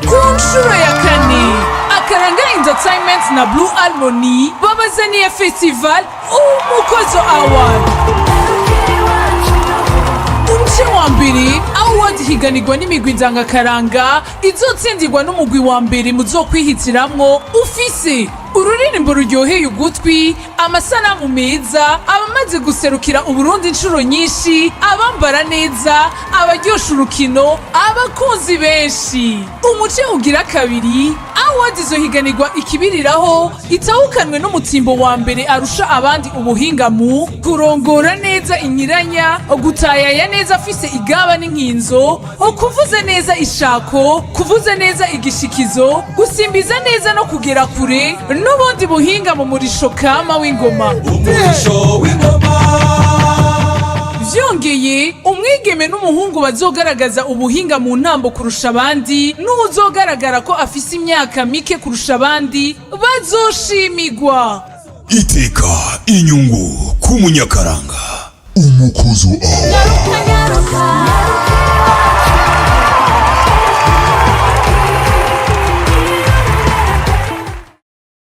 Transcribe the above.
Ku nshuro ya kane, Akaranga Entertainment na Blue Harmony babazaniye festival Umukozo Award. Umuce wa mbere, award higanirwa n'imigwi ndangakaranga izotsindirwa n'umugwi wa mbere muzokwihitiramwo ufise ururirimbo ruryoheye ugutwi, amasanamu meza, abamaze guserukira Uburundi inshuro nyinshi, abambara neza, abaryosha urukino, abakunzi benshi. Umuce ugira kabiri, award izohiganirwa ikibiriraho, itawukanwe n'umutimbo wa mbere arusha abandi ubuhinga mu kurongora neza inkiranya, gutayaya neza afise igaba n'inkinzo, kuvuza neza ishako, kuvuza neza igishikizo, gusimbiza neza no kugera kure, n'ubundi buhinga mu murisho kama w'ingoma. Umurisho w'ingoma. Vyongeye, umwigeme n'umuhungu bazogaragaza ubuhinga mu ntambo kurusha abandi n'uwuzogaragara ko afise imyaka mike kurusha abandi bazoshimigwa. Iteka inyungu ku munyakaranga. Umukozo Award. Nyaruka, nyaruka.